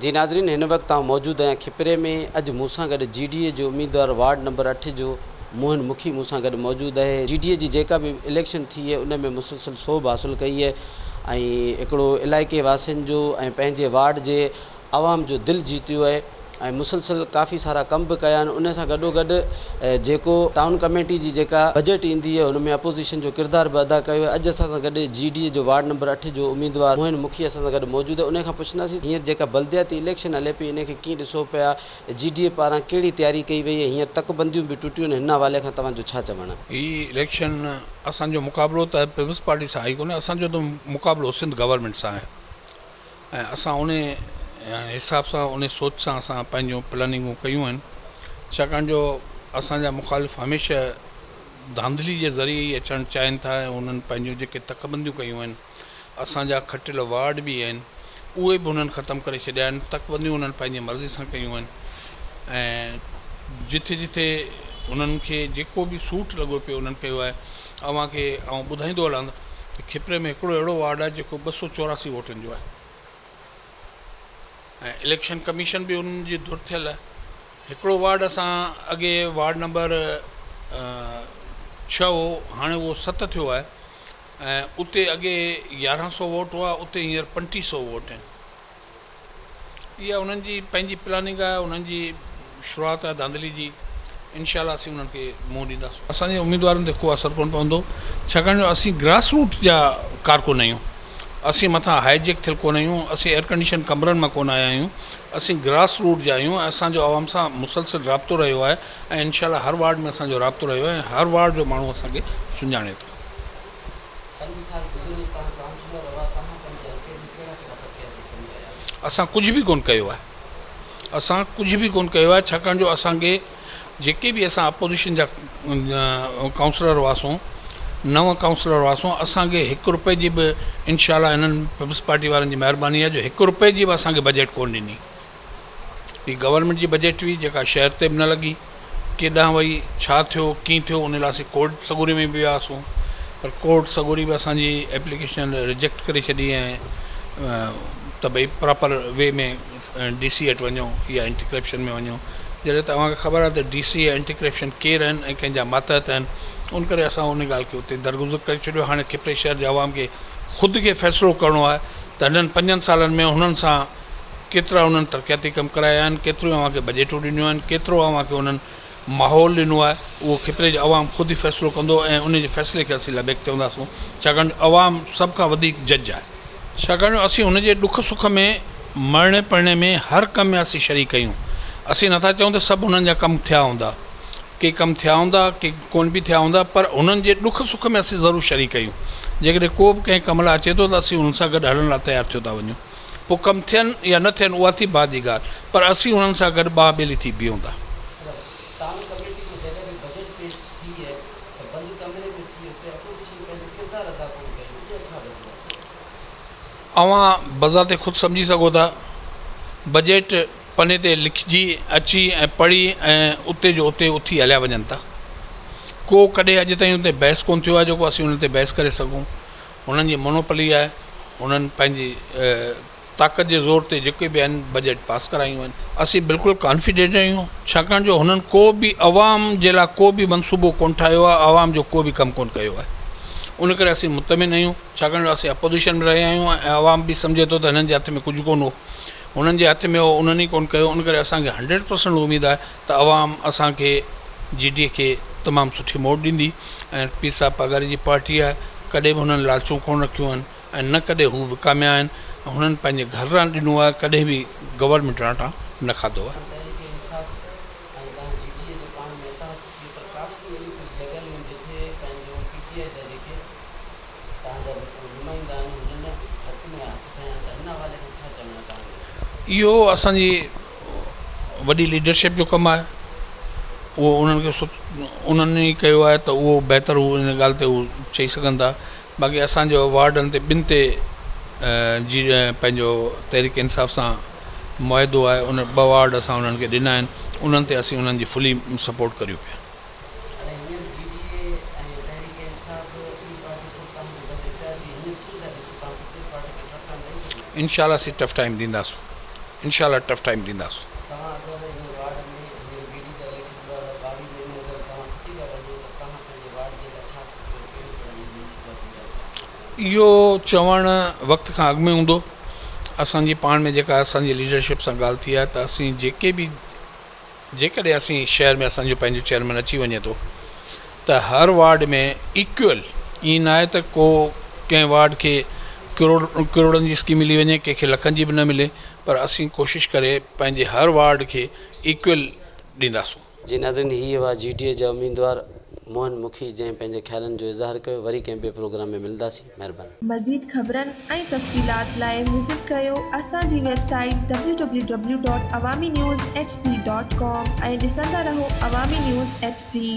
جي ناظرين هن وقت آئون موجود آهيان کپري ۾ اڄ مون سان گڏ جي ڊي اي جو اميدوار وارڊ نمبر 8 جو موهن مکي مون سان گڏ موجود آهي. جي ڊي اي جي جيڪا به اليڪشن ٿي آهي ان ۾ مسلسل سوڀ حاصل ڪئي آهي ۽ هڪڙو علائقي واسين جو ۽ پنهنجي وارڊ جي عوام جو دل جيتيو آهي ۽ مسلسل ڪافي سارا ڪم به ڪيا آهن ان سان گڏو گڏ جيڪو ٽائون ڪميٽي جي جيڪا بجيٽ ايندي آهي ان ۾ اپوزيشن جو ڪردار به ادا ڪيو آهي اڄ اسان سان گڏ جي ڊي اي جو وارڊ نمبر 8 جو اميدوار موهن مکي اسان سان گڏ موجود آهي ان کان پڇنداسين هينئر جيڪا بلدياتي اليڪشن هلي پئي ان کي ڪيئن ڏسو پيا جي ڊي اي پاران ڪهڙي تياري ڪئي وئي آهي هينئر تڪ بنديون به ٽٽيون آهن هن حوالي کان توهان جو ڇا چوڻ آهي. هي اليڪشن اسان جو مقابلو ته پيپلز پارٽي سان آهي ڪونه اسان جو ته مقابلو سنڌ گورنمينٽ سان آهي. ۽ اسان ان حساب سان ان سوچ سان اسان پنهنجون پلاننگون ڪيون آهن ڇاڪاڻ جو اسان جا مخالف هميشه ڌانڌلي جي ذريعي ئي اچڻ چاهين ٿا ۽ انهن پنهنجون جيڪي تڪبنديون ڪيون آهن اسان جا کٽيل وارڊ به آهن اهي به انهن ختم ڪري ڇڏيا آهن تڪبنديون انهن پنهنجي مرضي سان ڪيون آهن ۽ جٿي جٿي انهن کي جيڪو به سوٽ لڳو پيو انهن ڪيو آهي اوهان کي آئون ٻڌائيندو هلان ته کپري ۾ هڪڙو اهڙو وارڊ آهي جيڪو 284 ووٽن جو آهي ۽ اليڪشن ڪميشن به انهن جي ڌر ٿيل آهي. هڪڙو وارڊ اسان اڳي وارڊ نمبر 6 هو هاڻي اهو 7 ٿيو آهي ۽ اتي اڳي 1100 ووٽ هئا اتي هينئر 3500 ووٽ آهن. اها انهن جي پنهنجي پلاننگ آهي انهن جي شروعات آهي ڌانڌلي جي انشاء الله اسين انهن کي منهن ڏينداسون. اسان جي اميدوارن تي ڪو اثر ڪونه پوندو ڇاڪاڻ جو اسين گراس روٽ جا ڪارڪن آهيون اسين مٿان هائي جيڪ ٿيل ڪونه آهيون اسين ايئر ڪنڊيشن ڪمرن مان ڪونه آيا آهيون اسين گراس روٽ جا آهيون ۽ اسان جو عوام سان مسلسل رابطو رهيو آهي ۽ انشاء الله هر وارڊ ۾ اسان جو رابطو رهيو آهي ۽ هر وارڊ جو ماڻهو اسان کي سڃاڻي ٿو. پنج سال گذريل توهان ڪائونسلر هئا توهان پنهنجي حلقي ۾ ڪهڙا ڪهڙا ترقياتي ڪم ڪيا؟ اسان ڪجهه به ڪونه ڪيو آهي اسان ڪجهه به ڪونه ڪيو آهي ڇاڪاڻ جو اسان کي جيڪي به اسان اپوزيشن جا ڪائونسلر هئاسون نو ڪائونسلر هئاسون اسان کي هڪ روپئي جي به انشاء الله هنن پيپلز پارٽي وارن جي مهرباني آهي جو هڪ روپئي جي به اسان کي بجيٽ ڪونه ڏني هي گورنمينٽ جي بجيٽ هئي جيڪا شهر تي به نه لڳي، ڪيڏانهن وئي، ڇا ٿيو، ڪيئن ٿيو ان لاء اسين ڪورٽ سڳوري ۾ به وياسون پر ڪورٽ سڳوري به اسان جي ايپليڪيشن ريجيڪٽ ڪري ڇڏي ۽ ته ڀئي پراپر وي ۾ ڊي سي وٽ وڃو يا اينٽي ڪرپشن ۾ وڃو جڏهن ته اوهان کي خبر آهي ته ڊي سي ۽ اينٽي ڪرپشن ڪير آهن ۽ ڪنهن جا ماتحت آهن ان ڪري اسان ان ڳالهه کي اتي درگذر ڪري ڇڏيو هاڻي کپري شهر جي عوام کي خود کي فيصلو ڪرڻو آهي ته هنن پنجن سالن ۾ هنن سان ڪيترا انهن ترقياتي ڪم ڪرايا آهن، ڪيتريون اوهان کي بجيٽون ڏنيون آهن، ڪيترو اوهان کي انهن ماحول ڏنو آهي، اهو خطري جو عوام خود ئي فيصلو ڪندو ۽ ان جي فيصلي کي اسين لبيڪ چونداسون، ڇاڪاڻ جو عوام سڀ کان وڌيڪ جج آهي. ڇاڪاڻ جو اسين هن جي ڏک سک ۾، مرڻي پرڻي ۾ هر ڪم ۾ اسين شريڪ آهيون. اسين نٿا چئون ته سڀ هنن جا ڪم ٿيا هوندا. ڪي ڪم ٿيا هوندا، ڪي ڪونه به ٿيا هوندا، پر هنن جي ڏک سک ۾ اسين ضرور شريڪ آهيون. جيڪڏهن ڪو به ڪنهن ڪم لاء اچي ٿو ته اسين هنن سان گڏ هلڻ لاء تيار ٿيو ٿا وڃون. پوء ڪم ٿين يا نه ٿين اها ٿي بعد جي ڳالهه پر اسين انهن سان گڏ ٻانهن ٻيلي ٿي بيهون ٿا. مطلب ٽائون ڪميٽي ۾ جڏهن به بجيٽ پيش ٿي ته بند ڪمري ۾ ٿي اتي اپوزيشن پنهنجو ڪردار ادا ڪونه ڪيو اها ڇا وجوهات آهي؟ اوهان بذات خود سمجهي سگهو ٿا بجيٽ پني تي لکجي اچي ۽ پڙهي ۽ اتي جو اتي اٿي هليا وڃن ٿا ڪو ڪڏهن اڄ تائين اتي بحث ڪونه ٿيو آهي جيڪو اسين ان تي بحث ڪري سگهون. هنن جي مونوپلي آهي، هنن پنهنجي طاقت جي زور تي جيڪي به آهن بجيٽ پاس ڪرايون آهن. اسين بلڪل ڪانفيڊنٽ آهيون ڇاڪاڻ جو هنن ڪو به عوام جي لاء ڪو به منصوبو ڪونه ٺاهيو آهي، عوام جو ڪو به ڪم ڪونه ڪيو آهي ان ڪري اسين مطمئن آهيون ڇاڪاڻ جو اسين اپوزيشن ۾ رهيا آهيون ۽ عوام به سمجهي ٿو ته هنن جي هٿ ۾ ڪجهه ڪونه هو هنن جي هٿ ۾ هو انهن ئي ڪونه ڪيو ان ڪري اسان کي هنڊريڊ پرسنٽ اميد آهي ته عوام اسان کي جي ڊي اي کي تمام سٺي موٽ ڏيندي ۽ پير صاحب پاڳاري جي پارٽي آهي ڪڏهن به هنن لالچون ڪونه رکيون آهن ۽ نه ڪڏهن هو وڪاميا آهن هنن پنهنجي گهر ران ڏنو آهي ڪڏهن به گورنمينٽ ران نه کاڌو آهي. تحريڪ انصاف ۽ توهان جي ڊي اي جو پاڻ ۾ اتحاد ٿي پر ڪافي اهڙيون ڪجهه جڳهيون آهن جتي پنهنجو پي ٽي آء جا جيڪي توهان جا نمائندا آهن هنن حق ۾ هٿ کنيا آهن ته هن حوالي سان ڇا چوڻ چاهيندو؟ اهو اسان جي وڏي ليڊرشپ جو ڪم آهي اهو انهن کي انهن ئي ڪيو آهي ته اهو بهتر هو ان ڳالهه تي هو چئي سگهن ٿا باقي اسانجو وارڊن تي ٻن تي جي پنهنجو تحريڪ انصاف سان معاهدو آهي ان ٻه وارڊ اسان انهن کي ڏنا آهن انهن تي اسين انهن جي فلي سپورٽ ڪريون پيا. ۽ هينئر جي ڊي اي ۽ تحريڪ انصاف ٻي پارٽيون سڀ توهان جو گڏ اتحادي هينئر ڪيئن ٿا ڏسو توهان پيپلز پارٽي کي ٽف ٽائيم ڏئي سگهندا؟ انشاء الله اسين ٽف ٽائيم ڏينداسون. انشاء الله ٽف ٽائيم ڏينداسون. توهان اگر هن وارڊ ۾ هينئر بي ڊي جا اليڪشن 2022 ۾ اگر توهان کٽي ٿا وڃو ته توهان پنهنجي وارڊ جي لاء ڇا سوچيو ۽ ڪهڙيون ڪهڙيون منصوبا جوڙيا اٿو؟ اهو چوڻ وقت کان اڳ ۾ هوندو. اسان جي پاڻ ۾ جيڪا اسان جي ليڊرشپ سان ڳالهه ٿي آهي ته اسين جيڪي به جيڪڏهن اسين شهر ۾ اسان جو پنهنجو چيئرمين اچي وڃي ٿو ته هر وارڊ ۾ ايڪول ائين نه آهي ته ڪو ڪنهن وارڊ کي ڪروڙ ڪروڙن جي اسڪيم ملي وڃي ڪنهن کي لکن جي به نه ملي پر اسين ڪوشش ڪري پنهنجي هر وارڊ کي ايڪول ڏينداسون. جي ناظرين هي هئا جي ڊي اي جا اميدوار موهن مکي جنهن پنهنجي خيالن جو اظهار ڪيو وري ڪنهن ٻئي پروگرام ۾ ملنداسين مهرباني. مزيد خبرن ۽ تفصيلات لاء وزٽ ڪريو اسان جي website W W W dot Awami news H D dot com ۽ ڏسندا رهو عوامي نيوز ايڇ ڊي.